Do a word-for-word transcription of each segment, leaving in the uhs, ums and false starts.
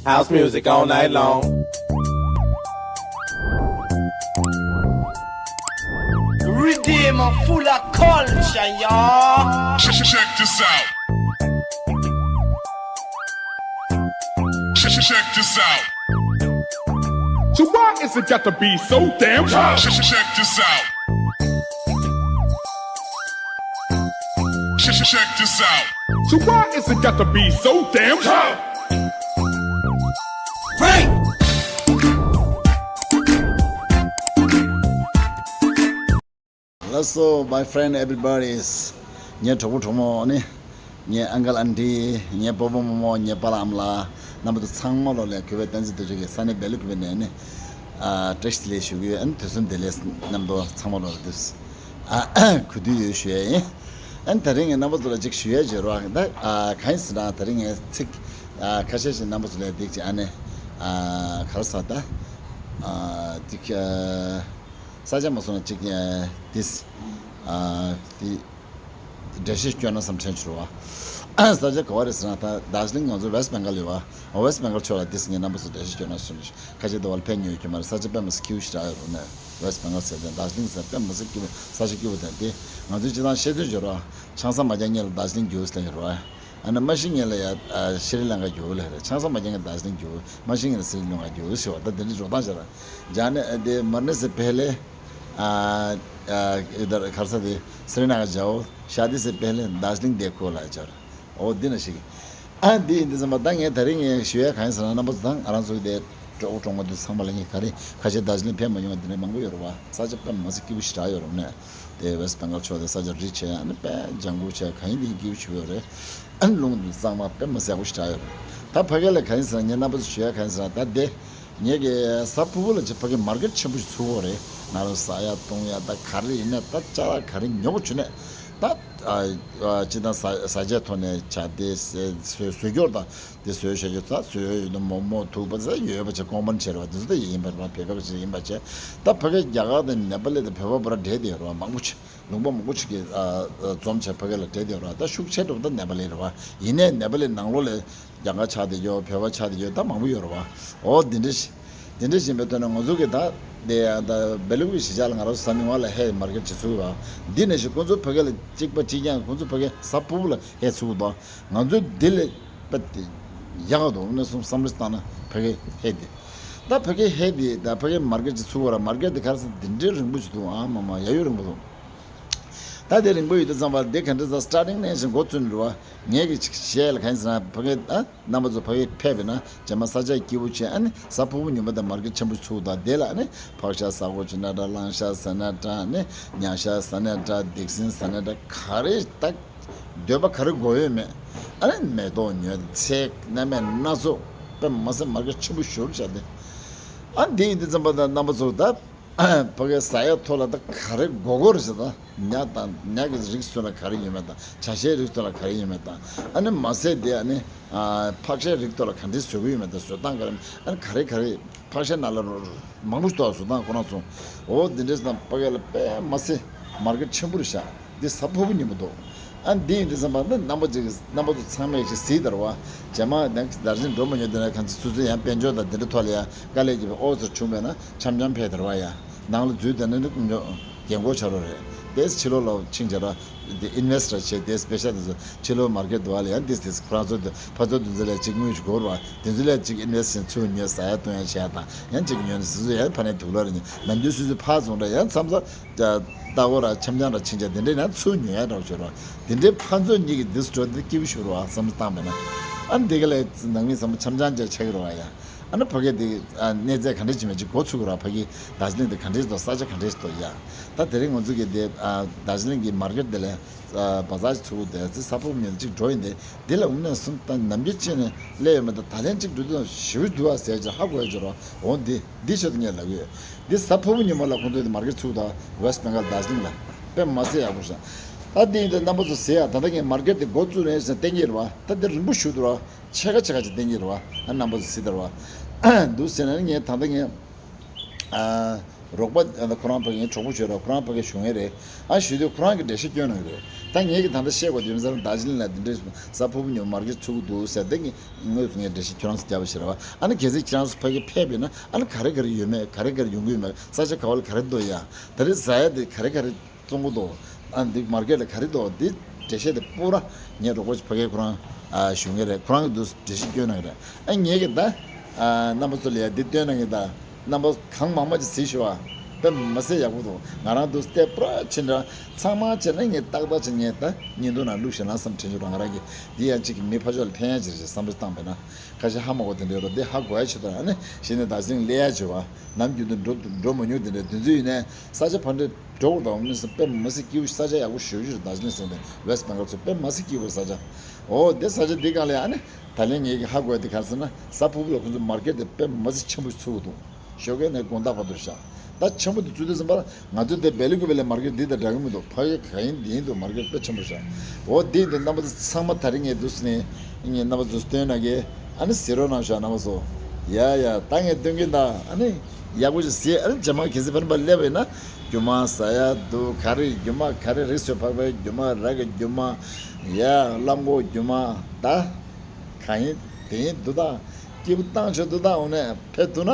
House music all night long. Redeem full of culture, y'all. Check, check this out. Check, check this out. So why is it got to be so damn tough? Check, check this out. Check, check this out. So why is it got to be so damn tough? Break! Hello, so my friend, everybody is. ངའི་གྲོགས་པོ་གྲོགས་མོ་ནི། ངའི་ཨང་ཀལ་ཨན་ཊི། ངའི་སྤོ་བོ་རྨོ་མོ། ངའི་པཱ་ལགས་ཨ་མ་ལགས། རྣམ་པ་ཚོ་ཚང་མ་ལོ་ལ་གུས་པས་བསྟན་འཛིན་དོན་གཅོད་ཀྱིས་ས་གནས་སྦེལ་ཀོབ་ནས་ནི། ཨ། བཀྲ་ཤིས་བདེ་ལེགས་ཞུ་གི་ཡོད། ཨ་ནི་དུས་གསུམ་བདེ་ལེགས། རྣམ་པ་ཚོ་ཚང་མ་ལོ་ལ་དུས། ཨ། གུས་འདུད་ཡོད་ཞུ་ཡས་ཡིན། ཨ་ནི་དེ་རིང་ངས་རྣམ་པ་ཚོ་ལ་ཅིག་ཞུ་ཡས་བྱེད་རོགས། ད། ཨ། གང་ཡིན་ཟེར་ན་དེ་རིང་ངས་ཚིག་ཨ། ཁ་ཤས་ཤིག་རྣམ་པ་ཚོ་ལ་འདི་ཅིག་ཨ་ནི། ཨ། ག་རེ་ཟེར་ད། ཨ། ཅིག་ཨ། ས་ཆ་མ་སོང་ན་ཅིག་ཨ། འདི། ཨ། འདི། འགྲེལ་བཤད་སྐྱོན་ན་བསམ་དྲན་བྱུང་བ། ས་ཆ་ག་བ་རེད་ཟེར་ན། ད་རྡ་རྗེ་གླིང་ང་ཚོ་ཝེ་སི་བེང་གལ་ཡོད་བ། ཝེ་སི་བེང་གལ་ཕྱོགས་ལ་འདི་ངས་རྣམ་པ་ཚོ་འགྲེལ་བཤད་སྐྱོན་ན་བསམ། ཁ་ཆེ་དུ་བ་ལ་ཕན་ཉོས་ཀྱི་མ་རེད། ས་ཆ་དཔེ་མི་སྲིད་སྐྱིད་པོ་ཞེ་དྲག་ཡོད་རེད་ནས། ཝེ་སི་བེང་གལ་ཟེར་ཏེ་རྡ་རྗེ་གླིང་ཟེར་དཔེ་མི་སྲིད་སྐྱིད་པོ། ས་ཆ་སྐྱིད་པོ་དང་དེ། ང་ཚོའི་སྤྱི་བཏང་བཤད་ཚུལ་འབྱོར་བ། ཆང་ས་མ་རྒྱག་ངེས་ལ་རྡ་རྗེ་གླིང་རྒྱུགས་ལ་ཡོད་རེད་བ། ཨ་ནི་མ་ཤི་ངེས་ལ་ཡ། ཨ། ཤྲི་ལང་ཀ་རྒྱུགས་ལ་རེད། ཆང་ས་མ་རྒྱག་ངེས་རྡ་རྗེ་གླིང་རྒྱུགས། མ་ཤི་ངེས་ལ་ཤྲི་ལང་ཀ་རྒྱུགས་ཞེས་པ། ད་དེ་འདྲའི་འགྲོ་སྟངས་ཤིག་རེད། ཇ་ནི་དེ་མར་ནི་སི་ཕེ་ལེ། ཨ། ཨ། ཨི་དར་ག་རེ་ཟེར་དེ། སི་རི་ན་གར་ཇའོ། ཤ་དི་སི་ཕེ་ལེ་རྡ་རྗེ་གླིང་དེ་ཁོ་ལ་ཇར། འོ་འདི་ན་ཞིག་ཨ། འདི་ཡིན་དུས་ཙམ་པ་ད་ངས་དེ་རིང་ངས་ཞུ་ཡ་གང་ཡིན་ཟེར་ན། རྣམ་པ་ཚོ་དང་ང་རང་ཚོའི་དེ་གྲོགས་པོ་གྲོགས་མོ་དེ་ཚང་མ་ལ་ངས་ག་རེ། ཁ་ཆེ་རྡ་རྗེ་གླིང་ཕེབས་མ་མྱོང་བ་དེ་འདྲ་མང་པོ་ཡོད་རེད་བ། ས་ཆ་དཔེ་མི་སྲིད་སྐྱིད་པོ་ཞེ་དྲག་ཡོད་རེད་ནས། དེ་ཝེ་སི་བེང་གལ་ཕྱོགས་དེ་ས་ཆ་རི་ཆེ། ཨ་ནི་དཔེ་ལྗང་ཁུ་ཆེ། གང་ཡིན་དེ་སྐྱིད་པོ་ཞེ་པོ་ཡོད་རེད། ཨ་ནི་རླུང་དེ་གཙང་མ་དཔེ་མི་སྲིད་ཡག་པོ་ཞེ་དྲག་ཡོད་རེད། ད་ཕ་གི་ལ་གང་ཡིན་ཟེར་ན། ངས་རྣམ་པ་ཚོ་ཞུ་ཡ་གང་ཡིན་ཟེར་ན། ད་དེ། ངེད་ཀྱི་གཟའ་ཕུར་བུ་ལ་ཅིག་ཕ་གི་མར་ཀེཊ་ཆེན་པོ་ཞིག་ཚུགས་ཀྱི་ཡོད་རེད། ང་རང་ཟ་ཡ་བཏུང་ཡ་ད་ག་རེ་ཡིན་ན། ད་ཅ་ལག་ག་རེ་ཉོ་དགོས་བྱུང་ན། ད། ཨ། ཨ། སྤྱིར་བཏང་ཟ་ཟ་ཆས་ཐོག་ནས་བྱ་དེ་བཟོ་བཟོ་སྐྱོར་དང་དེ་བཟོ་བྱ་རྒྱུ། ད་བཟོ་ཡ་ཡོད་ན་མོག་མོག་ཐུག་པ་ཟ་ཡོད་པ་བྱས། ཀོང་པ་ནི་བྱས་རེད་བ། དེ་ཚོ་ད་ཡིན་པ་རེད་བ། བོད་པ་ཅིག་ཡིན་པ་བྱས། ད་ཕ་གི་རྒྱ་གར་དང་ནེ་པ་ལི་དང་བོད་པ་པོ་ར་འདྲེས་བསྡད་ཡོད་རེད་བ། མང་པོ་ཅིག་ལུང་པ་མང་པོ་ཅིག་གིས། ཨ། ཨ། འཛོམས་བྱས་ཕ་གི་ལ་འདྲེས་བསྡད་ཡོད་རེད་བ། ད་ཤུགས་ཆེ་འགྲོ་ད་ནེ་པ་ལི་རེད་བ། ཡིན་ནའི་ནེ་པ་ལི་ནང་ལོགས་ལ་རྒྱ་གར་ཆགས་བསྡད་ཡོད། བོད་པ་ཆགས་བསྡད་ཡོད། ད་མང་པོ་ཡོད་རེད་བ། འོ་འདི་འདྲ་ཞིག་འདི་འདྲ་ཞིག་ཡིན་པའི་དོན་ནས་ང་ཚོ་གི་ད་དེ་ཡང་ད་སྦེལ་ཀོབ་གཞིས་ཆགས་ལ་ང་རང་ཚོ་གཟའ་མིག་དམར་ལ་ཧེ་མར་ཀེཊ་ཅིག་ཚུགས་པ། འདི་ནས་ཞིག་ཁོང་ཚོ་ཕ་གི་ལ་གཅིག་པ་གཅིག་རྐྱང་། ཁོང་ཚོ་ཕ་གི་གཟའ་ཕུར་བུ་ལ་ཧེ་ཚུགས་དང་། ང་ཚོ་འདི་ལས་པ་དེ་ཡག་འདུག་ནས་སོང་བསམ་བློ་བཏང་ན། ཕ་གི་ཧེ་དེ། ད་ཕ་གི་ཧེ་དེ། ད་ཕ་གི་མར་ཀེཊ་ཅིག་ཚུགས་པ་ར། མར་ཀེཊ་དེ་ག་རེ་ཟེར། འདི་འདྲའི་རིང་པོ་ཞིག་འདུག་ཨ་མ་མ། ཡ་ཡོ་རིང་པོ་འདུག་ད་དེ་རིང་པོ་ཡོད་དུས་ཙམ་པ་འདི་ག་འདྲ་ཟ། སི་ཊར་ཊིང་ནས་བཞིན་འགོ་བཙུགས་ནས་རེད་བ། ངས་ཀྱི་ཅིག་བཤད་ལ་གང་ཡིན་ཟེར་ན། ཕ་གི། ཨ། རྣམ་པ་ཚོ་ཕ་གི་ཕེབས་པ་ཡིན་ན་རྗེས་མ་ས་ཆ་སྐྱིད་པོ་བྱས། ཨ་ནི་གཟའ་ཕུར་བུ་ཉིན་མོ་དེ་མར་ཀེཊ་ཆེན་པོ་ཚུགས་དང་། དེ་ལ་ཨ་ནི་ཕག་ཤ་ཟ་དགོས་བྱུང་ན་འདྲ། གླང་ཤ་ཟ་ན་འདྲ། ཨ་ནི་ཉ་ཤ་ཟ་ན་འདྲ། འདེགས་སྲིན་ཟ་ན་འདྲ། ག་རེ་ད་འདོད་པ་ག་རེ་དགོས་ཡོད་མེད། ཨ་ནི་མེ་ཏོག་ཉོས། ཚལ་སྣ་མིན་སྣ་ཚོགས། དཔེ་མི་སྲིད་མར་ཀེཊ་ཆེན་པོ་ཞེ་པོ་བྱས་ཏེ། ཨ། འདི་ཡིན་དུས་ཙམ་པ་ད་རྣམ་པ་ཚོ་ད། ཕ་གིའི་ཟ་ཡ་ཐོག་ལ་ད་ག་རེ་དགོས་དགོས་རེད་ཟེར། ད་ཉ་དང་། ཉ་གི་རིགས་ཚོ་ལ་ག་རེ་ཡོད་མེད་དང་། བྱ་ཤའི་རིགས་ཚོ་ལ་ག་རེ་ཡོད་མེད་དང་། ཨ་ནི་མ་ཟད་དེ་ཨ་ནི། ཨ། ཕག་ཤའི་རིགས་ཚོ་ལ་ག་འདྲས་བཟོ་གི་ཡོད་མེད་དང་། བཟོ་སྟངས་ག་རེ། ཨ་ནི་ག་རེ་ག་རེ། ཕག་ཤའི་ནང་ལ་མང་པོ་ཞིག་འདུག་བཟོ་སྟངས་ཁོ་རང་ཚོ། འོ་འདི་འདྲས་དང་། ཕ་གི་ལ་དཔེ་མ་སྲིད་མར་ཀེཊ་ཆེན་པོ་རེད་ཤག་འདི་གཟའ་ཕུར་བུ་ཉིན་མོ་འདུག་ཨ། འདི་ཡིན་དུས་ཙམ་པ་འདི་རྣམ་པ་ཅིག་རྣམ་པ་ཚོ་ཚང་མས་ཅིག་གཟིགས་དང་རེད་བ། རྗེས་མ་ནང་དར་ཞིང་འགྲོ་མ་མྱོང་དེ་ན། གང་ཚེ་སོ་སོའི་ཡང་དཔལ་འབྱོར་དང་དེ་འདྲ་ཐོག་ལ་ཡང་དཀའ་ལས་ཀྱི་ཨོ་ཟེར་བྱུང་བས་ན། འཆམ་འཆམ་ཕེབས་དང་རེད་བ། ཡ། ནང་ལ་འཛུལ་བསྡད་ན་ནི་རྒན་གོག་ཆགས་རོགས་རེད། དེས་ཕྱི་ལོགས་ལ་ཕྱིན་བྱས་ར། དེ་ཨིན་ཝེ་སི་ཊར་བྱས། དེས་པེ་ཤ་དེ་ཚོ་ཕྱི་ལོགས་མར་ཀེཊ་དུ་བ་ལ་ཡང་དེས་དེས་ཁོ་རང་ཚོ་དེ་ཕར་ཚུར་དེ་ཚོ་ལ་ཅིག་དངུལ་ཞིག་དགོས་རེད་བ། དེ་ཚོ་ལ་ཅིག་ཨིན་ཝེ་སི་ཊི་བྱས། ཚུར་ཉོས། ཟ་ཡ་བཏུང་ཡ་བྱས་དང་། ཡང་ཅིག་ཉོས་ནས་སོ་སོ་ཡང་ཕ་ནས་དུག་ལོག་རེ་ཉོས། ནམ་རྒྱུན་སོ་སོ་ཕར་སོང་ར། ཡང་མཚམས་མཚམས་ད་ལྟ་གོ་ར་འཆམ་འཆམ་ར་ཕྱིན་བྱས་དེ་འདྲས་ཡང་ཚུར་ཉོ་ཡ་འདྲ་བྱོས་ར། དེ་འདྲའི་ཕར་ཚུར་གཉིས་ཀྱི་དེ་འགྲོ་དེ་སྐྱིད་པོ་ཞིག་རེད་བ། བསམ་བློ་བཏང་བས་ན། ཨ་ནི་དེ་ག་ལས་ནང་མི་ཚང་མ་འཆམ་འཆམ་བྱས་ཆགས་ཀྱི་རེད་བ། ཡ། ཨ་ནི་ཕ་གི་དེ། ཨ། གནས་ཚད་ག་འདྲས་ཅིག་མེད་ཅིག་འགོ་ཚུགས་ཀྱི་རེད་བ། ཕ་གི་རྡ་རྗེ་གླིང་དེ་ག་འདྲས་འདུག་ས་ཆ་ག་འདྲས་འདུག་ཡ། ད་དེ་རིང་ང་ཚོ་གི་དེ། ཨ། རྡ་རྗེ་གླིང་གི་མར་ཀེཊ་དེ་ལ། ཨ། བ་ཛར་ཅིག་ཚུགས་དེ་ཚེ་གཟའ་ཕུར་བུ་ཉིན་ཅིག་འགྲོ་ཡིན་དེ། འདི་ལ་འོང་ནས་སོང་ད་ནམ་རྒྱུན་ཅིག་ནས་སླེབས་ཡོད་མེད། ད་ད་ལན་ཅིག་འགྲོ་དུས་ཞེ་པོ་འདུག་ཨ་ཟེར་ཅིག་ཧ་གོ་ཡ་ཅིག་རེད་བ། འོ་འདི་འདི་ཆེད་དུ་ངས་ལབ་ཡོད། འདི་གཟའ་ཕུར་བུ་ཉིན་མོ་ལ་ཁོང་ཚོས་དེ་མར་ཀེཊ་ཚུགས་དང་། ཝེ་སི་ཊི་བེང་གལ་རྡ་རྗེ་གླིང་ལ། དཔེ་མ་སྲིད་ཡག་པོ་ཤག་ད་འདི་ཡིན་དུས་རྣམ་པ་ཚོ་གཟིགས་ཡ། ད་ལྟ་ངས་མར་ཀེཊ་དེ་འགོ་བཙུགས་ནས་ཟེར་བསྟན་གྱི་རེད་བ། ད་འདི་རིང་པོ་ཞིག་འདུག་ར། ཕྱེད་ཀ་ཕྱེད་ཀ་ཅིག་བསྟན་གྱི་རེད་བ། ཨ། རྣམ་པ་ཚོ་གཟིགས་དང་རེད་བ། འདུག་ཟེར་ན་ངས་ད་ལྟ་ངས། ཨ། རོགས་པ། ཨ། ཁོ་རང་ཕ་གི་ངའི་གྲོགས་པོ་ཞིག་རེད། ཁོ་རང་ཕ་གི་བཞུགས་མཁན་རེད། ཨ། ཞུས་དུས་ཁོ་རང་གིས་འགྲེལ་བཤད་སྐྱོན་གནང་གི་རེད། ད་ངས་ཀྱི་ད་ལྟ་བཤད་དགོས་དུས་ཚོད་རྡོ་རྗེ་གླིང་ལ་འདི་འདྲའི་ས་ཕུར་བུ་ཉོ་མར་གེ་ཚུགས་འདུག་ཟེར་ཏེ་ངས་དངོས་སུ་ངས་འགྲེལ་བཤད་ཁྱོད་རང་ཚོ་བརྒྱབ་པ་ཞིག་རེད་བ། ཨ་ནི་གལ་སྲིད་ཁྱོད་རང་ཚོ་ཕ་གི་ཕེབས་པ་ཡིན་ན་ཨ་ནི་ག་རེ་ག་རེ་ཡོད་མེད་ག་རེ་ག་རེ་ཡོང་གི་ཡོད་མེད་ས་ཆ་ག་བ་ལ་ག་རེ་འདུག་ཡ་ད་རེས་ཟ་ཡ་དེ་ག་རེ་ག་རེ་བཙོང་གི་འདུག་ཨ་འདི་མར་གེ་ལ་ག་རེ་འདུག་འདི་འགྲེལ་བཤད་དེ་སྤུ་ར་ངས་རོགས་པ་ཕ་གི་ཁོ་རང་ཞུ་ངེས་རེད། ཁོ་རང་གི་འདུག་འགྲེལ་བཤད་སྐྱོན་གནང་གི་རེད། ཨ་ངས་ཀྱི་ད་རྣམ་པ་ཚོ་ལ་ཡ་འདི་སྟོན་གནང་གི་ད། རྣམ་པ་གང་མང་མང་ཅིག་གཟིགས་ཤོག་ཨ། དཔེ་མི་སྲིད་ཡག་པོ་འདུག་ང་རང་འདུག་སྟེ་པུ་ར་ཕྱིན་འདྲ་ཚང་མ་བྱས་ན་ངས་ཏག་ཏག་ཅིག་ངས་ད་བརྙན་ཐུང་ནང་བླུགས་ཤིག་ན་བསམ་དྲན་བྱུང་ར། ང་རང་གིས་འདི་ཡང་གཅིག་གི་མི་ཕར་ཕྱོགས་ལ་ཕན་ཡག་ཅིག་རེད་བསམ་བློ་བཏང་བས་ན་ཁ་ཤས་ཧ་མ་གོ་དེ་འདྲ་ཡོད་ར། འདི་ཧ་གོ་ཡག་ཆེད་དུ་ཨ་ནི་གཞི་ནས་ད་གཟིགས་སླེབས་ཡག་བྱོས་བ། ནམ་རྒྱུན་དུ་འགྲོ་འགྲོ་མ་མྱོང་དེ་འདྲ་དུས་ཚོད་ཡིན་ནའི་ས་ཆ་ཕར་འདྲ་འགྲོ་དགོས་དང་མི་སྲིད་དཔེ་མི་སྲིད་སྐྱིད་པོ་ས་ཆ་ཡག་པོ་ཞེ་པོ་ཅིག་རེད། ད་གཟིགས་སླེབས་ཟིན་ཏེ་ཝེ་སི་ཊི་བྷེང་གལ་ཚོ་དཔེ་མི་སྲིད་སྐྱིད་པོ་ས་ཆ། འོ་དེ་ས་ཆ་འདི་སྒང་ལ་ཨ་ནི། ད་ལན་ངེད་ཀྱི་ཧ་གོ་ཡ་དེ་ག་རེ་ཟེར་ན་ས་ཕུར་བུ་ལ་ཁོང་ཚོ་མར་ཀེ་ཊི་དེ་དཔེ་མ་སྲིད་ཆེན་པོ་ཚུགས་འདུག་ཞོགས་ཀས་ནས་དགོང་དག་བར་དུ་བཞག་ད་ཆེན་པོ་དེ་ཚུགས་དུས་ཙམ་པ་ལ་ང་ཚོ་དེ་སྦེལ་ཀོབ་ལ་མར་ཀེ་ཊི་འདི་དང་འདྲ་གི་མི་འདུག་ཕ་གི་ག་ཡིན་འདི་ཡིན་འདུག་མར་ཀེ་ཊི་དཔེ་ཆེན་པོ་བཞག་འོ་དེ་ཡིན་དུས་རྣམ་པ་ཚོ་ཚང་མ་ད་རིང་ངས་འདུག་ཟེར་ནས་ངས་རྣམ་པ་ཚོ་སྟོན་ན་གི་ཨ་ནི་གཟིགས་རོགས་གནང་ཤག་རྣམ་པ་ཚོ། ཡ་ཡ་ད་ངས་སྟོན་གི་ད་ཨ་ནི་ཡག་པོ་ཞིག་གཟིགས། ཨ་ནི་རྗེས་མ་གལ་སྲིད་ཕར་ཕར་སླེབས་པ་ཡིན་ན་རྒྱུ་མ་ཟ་ཡ་འདུག་ག་རེ་རྒྱུ་མ་ག་རེ་རིགས་སུ་ཕག་པའི་རྒྱུ་མ་ར་གི་རྒྱུ་མ། ཡ་གླང་གོག་རྒྱུ་མ་ད། གང་ཡིན་དེ་ཡིན་འདུག་ད། སྐྱིད་པོ་བཏང་ཆོག་འདུག་ད། འོ་ནས་ཕེབས་ཐུབ་ན།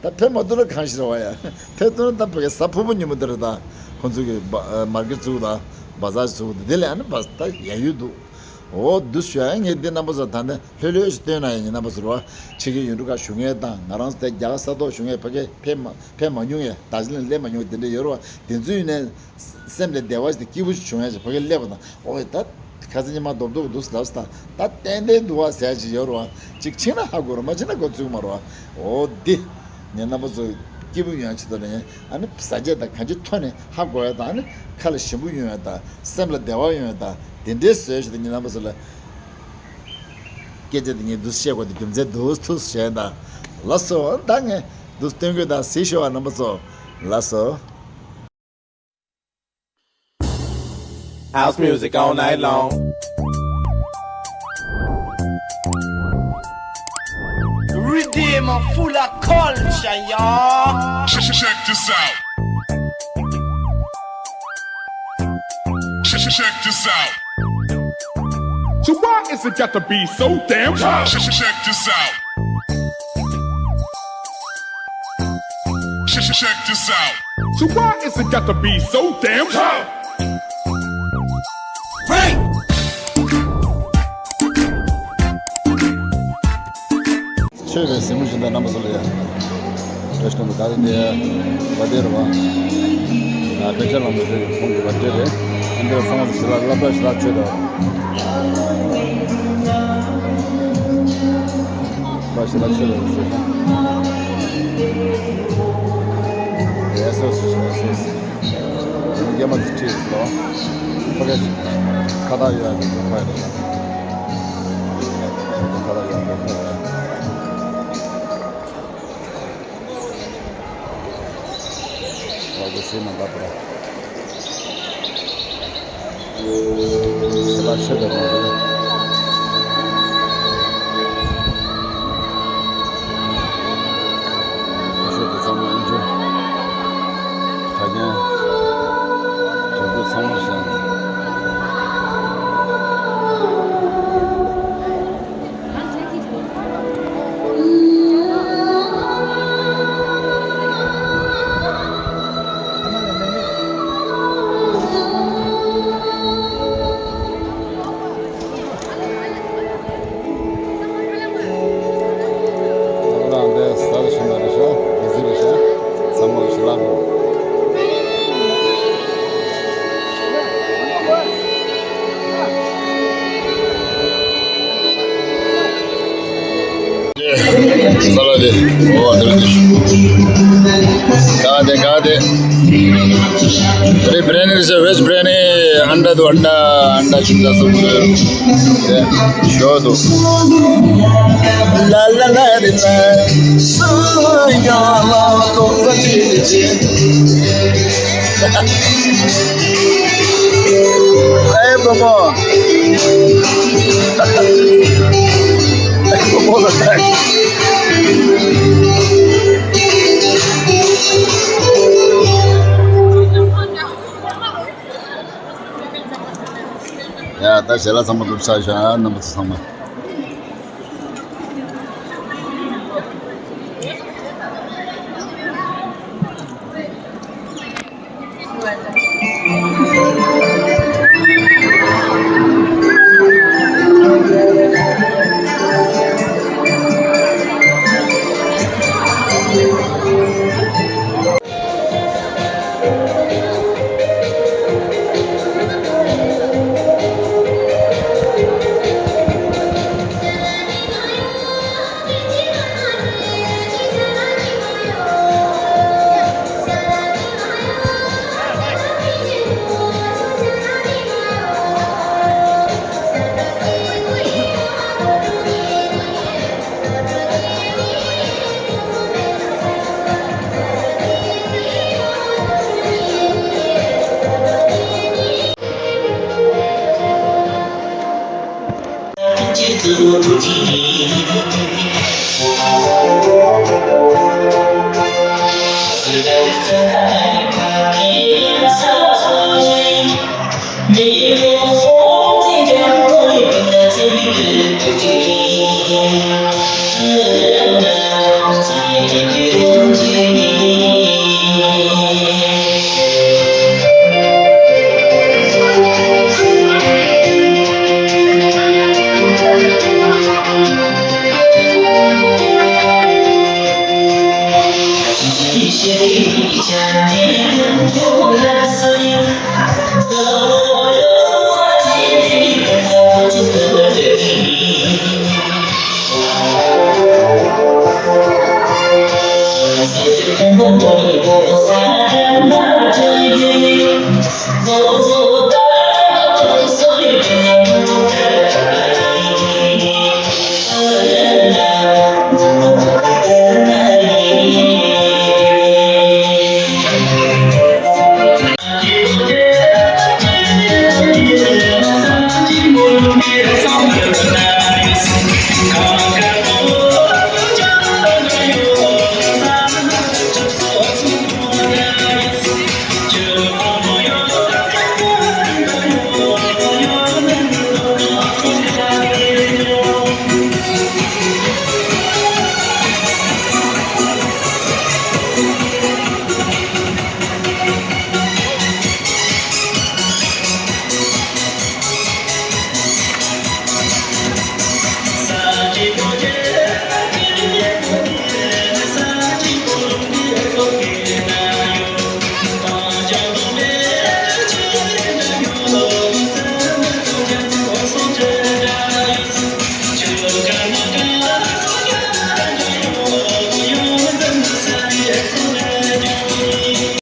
ད་ཕེབས་མ་ཐུབ་ན་གང་ཞིག་རེད་བ་ཡ། ཕེབས་ཐུབ་ན་ད་ཕ་གི་ས་ཕུར་བུ་ཉིན་མོ་དེ་རེད་ད། ཁོང་ཚོ་གི་བ་མར་ཀེ་ཊི་ཚུགས་ད། བ་ཛར་ཚུགས་ད་དེ་ལས་ཨ་ནི་བ་ད་ཡ་ཡུལ་འདུག་འོ་འདུག་ཞུ་ཡ་ངས་འདི་རྣམ་པ་ཚོ་ད་ནི་ལྷོད་ལྷོད་ཞིག་སྟོན་ན་ཡ་ངས་རྣམ་པ་ཚོ་རེད་བ། ཕྱི་རྒྱལ་ཡུལ་གྲུ་ཁག་བཞུགས་མཁན་དང་ང་རང་ཚོ་དེ་རྒྱ་གར་ས་ཐོག་བཞུགས་མཁན་ཕ་གི་ཕེབས་མ་ཕེབས་མ་མྱོང་ངས་ད་ཅི་ལ་སླེབས་མ་མྱོང་དེ་འདྲ་ཡོད་རེད་བ། དེ་ཚོ་ཡིན་ནས། སེམས་ལ་བདེ་བ་ཞིག་དང་སྐྱིད་པོ་ཞིག་བྱུང་ཡ་ཞིག་ཕ་གིར་སླེབས་པ་དང་། ཨོ་ཡ་ད་ཁ་སང་ཉི་མ་རྡོབ་རྡོབ་འདུག་ཟེར་ལབ་ས་དང་ད་ཏན་ཏན་འདུག་བ་ཟེར་ཡ་ཞིག་ཡོད་རེད་བ། ཅིག་ཕྱིན་ན་ཧ་གོ་རེད། མ་ཕྱིན་ན་གོ་ཚུགས་མ་རེད་བ། ཨོ་འདི་ངས་རྣམ་པ་ཚོ་སྐྱིད་པོ་ཡོང་ཡ་ཆེད་དུ་ལ་ངས་ཨ་ནི་ཟ་ཆས་དང་གང་ཅིའི་ཐོག་ནས་ཧ་གོ་ཡ་དང་ཨ་ནི་ཁ་ལ་ཞིམ་པོ་ཡོང་ཡ་དང་སེམས་ལ་བདེ་བ་ཡོང་ཡ་དང་དེ་འདྲའི་བཟོས་ཞིག་དང་ངས་རྣམ་པ་ཚོ་ལ་སྐད་ཆ་དེ་ངས་འདུག་བཤད་དགོས་དེ་རྒྱུ་མཚན་འདུག་ཐུགས་བཞེས་དང་ལགས་སོ། ད་ངས་འདུག་སྟོན་དགོས་དང་གཟིགས་ཤོག་ཨ་རྣམ་པ་ཚོ་ལགས་སོ། House music all night long. Redeemer full of culture, y'all. Check, check, check this out. Check, check, check this out. So why is it got to be so damn hard? Check, check, check this out. Check, check, check this out. So why is it got to be so damn hard? Break! ཆོས་པའི་གཟིགས་མོ་བཞིན་དུ་རྣམ་པ་ཚོ་ལ་ཡ། བཀྲ་ཤིས་སྐར་མ་ག་རེ་འདི་བ་དེ་རེད་བ། ང་དཔེ་ཆ་ལམ་དུ་ཁོང་གི་བ་དེ་རེད། ཨ་འདི་ཚང་མ་ཞི་ལ་སློབ་གྲྭ་ཞི་ལ་ཆོས་དང་། བཀྲ་ཤིས་ལ་ཆོས་དང་ཟེར། ཡ་སོ་སོ་སོ་སོ། རྒྱ་མ་ཚིག་ཁྲིད་ལོ། ཕ་གི་ཁ་བཏགས་ཡོད་ཡ་དེ་ཁ་ཡོད་ད། ཁ་བཏགས་ཡོད་ཡ་དེ་ཁ་ཡོད། ལག་པ་སེ་མ་འདབ་པ། ཞི་ལ་ཆོས་དང་ནང་དུ། ཆོས་དང་ཚང་མ་ཨིན་ཇོ། གྲྭ་རྒན། དོན་དུ་ཚང་མ་བཞག་ནས། ཁོ་རང་འདི་ས་ལ་ཤི་མ་རེད་ཤག་འདི་ཟི་རེད་ཤག་ཚང་མ་ཞི་ལ་གོ། ས་ལ་དེ། ཨོ་དེ་རེད། ག་དེ་ག་དེ། དེ་རེད། བྷི་རི་ཡ་ནི་རེད་ཤག་ཝེཇ་བྷི་རི་ཡ་ནི། ཨན་ཌ་དུ་ཨན་ཌ། ཨན་ཌ་ཆུང་ད་སུ་དེ་ཞོ་དུ། ལ་ལ་ལ་རི་ལ་སུ་ཡ་ལ་ཏོ་ཙ་ཅི་རི་ཅི། ཨེ་བུ་མོ། ཨེ་བུ་མོ་ལ་ད། ད་ཞལ་ལག་ཚང་མ་སྒྲུབ་ཚར་བཞག་རྣམ་པ་ཚོ་ཚང་མ།